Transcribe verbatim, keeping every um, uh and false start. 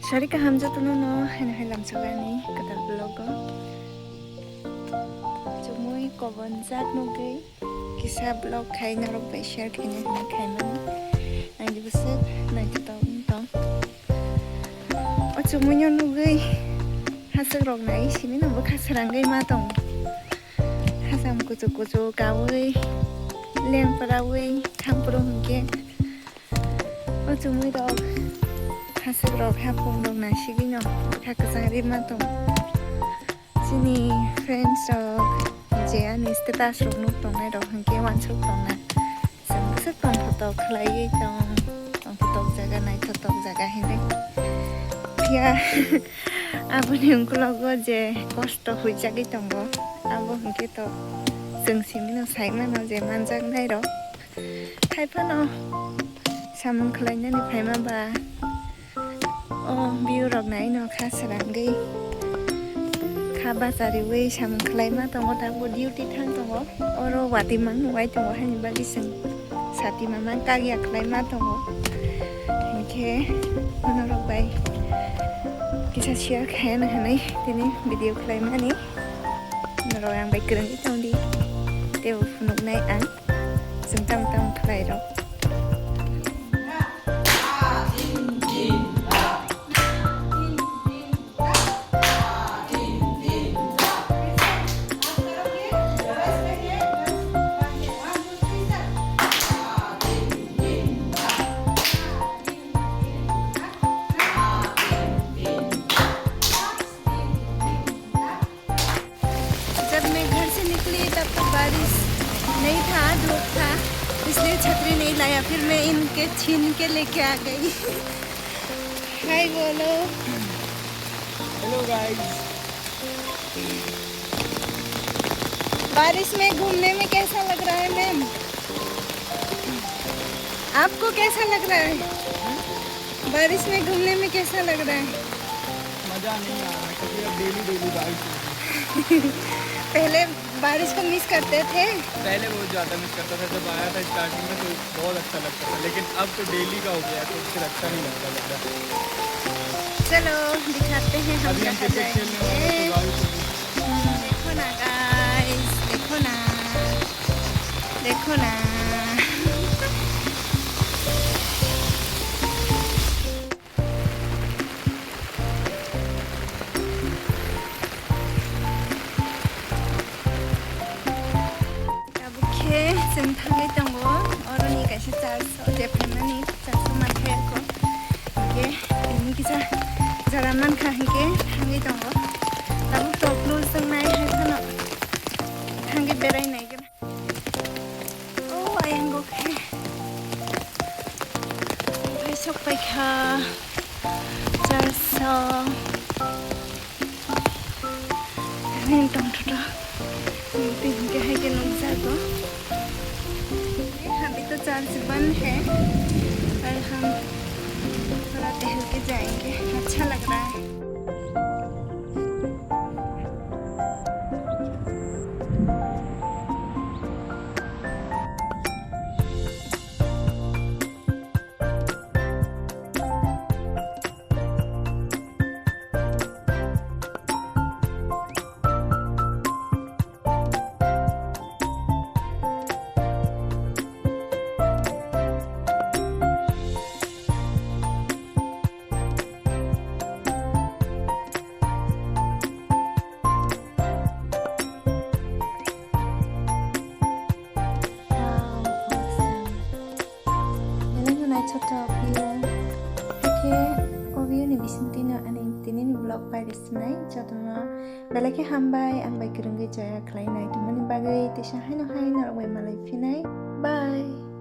Sari kaham jotono no haino hai lamsok ani kwtal vlog o. Chumui kobonjak nugwi kisa vlog khai norok bai share khaina hinwi khaimani. Ang bwswk naithotok wng tong. O chumui no nugwi haswk rok nai simi no bwkha srangwi ma tong. Hasam kuchuk kuchuk kawi lengpra wi thangphuru hwnkhe. O chumui rok haswk rok hapung rok naisigwi no bwkha kwchang rima tong. Chini friends rok je ani status rok nuk tongnai rok hwnkhe uansuk tongna. Chwng bwswk tongthotok khlaiwi tong, tongthotok jaga naithotok jaga hinwi. Phiya aboni ukologo je kosto huijagwi tongo, abo hwnkhe to chwng simino saimano je manjaknai rok. Haiphano samung khlainani phaima ba o view rok naino kha srangwi kha bachariwi samung khlaima tongo, tabuk duty thang tongo, oro watwi mang nugwi tongo, haini bagwi chwng sati mamang kagya khlaima tongo. Hinkhe norok bai kisa share khaina hinwi tini video khlaimani, norok ang bai kwrwngwi tongdi, teibo phunuknai ang. Chwng tamo tamo khlai rw. जब मैं घर से निकली तब तो बारिश नहीं था, धूप था, इसलिए छतरी नहीं लाया। फिर मैं इनके छीन के लेके आ गई। हाय बोलो। Hello guys. बारिश में घूमने में कैसा लग रहा है मैम? आपको कैसा लग रहा है? बारिश में घूमने में कैसा लग रहा है? मज़ा नहीं आ रहा क्योंकि अब डेली डेली बारिश हो रही है। पहले बारिश को मिस करते थे। पहले बहुत ज़्यादा मिस करता था, जब आया था स्टार्टिंग में तो बहुत अच्छा लगता था, लेकिन अब तो डेली का हो गया है, तो फिर अच्छा नहीं लगता ज़्यादा। चलो दिखाते हैं हम अभी हम कहाँ क्रिकेट खेलने वाले हैं, तो जाएंगे। बारिश हो रही है। हम्म, देखो ना गाइस, देखो ना, देखो ना। Tabuk khe chwng thangwi tongo, oroni kaisa church o, je phaimani church o mankhe ako. Hingkhe tini kisa jora mankha hingkhe thangwi tongo. Tabuk to close wngnai hai phano thangwi berai nai. O ayang o khe phai sok paikha church o. Ani tong thoto. Tini ke hai ke nukjago. Abhi to church bandh hai. Aur hum thoda tohol ke jayenge. Acha lag raha hai. Wow, awesome. Belai no naithotok view. Hakhe o view ni bisingtwi no ani tini ni vlog pai rwsinai jotono belai khe hambai, ang bai kwrwngwi chaya khlainai tongmani bagwi, teisa haino hai norok bai malai phinai. Bye.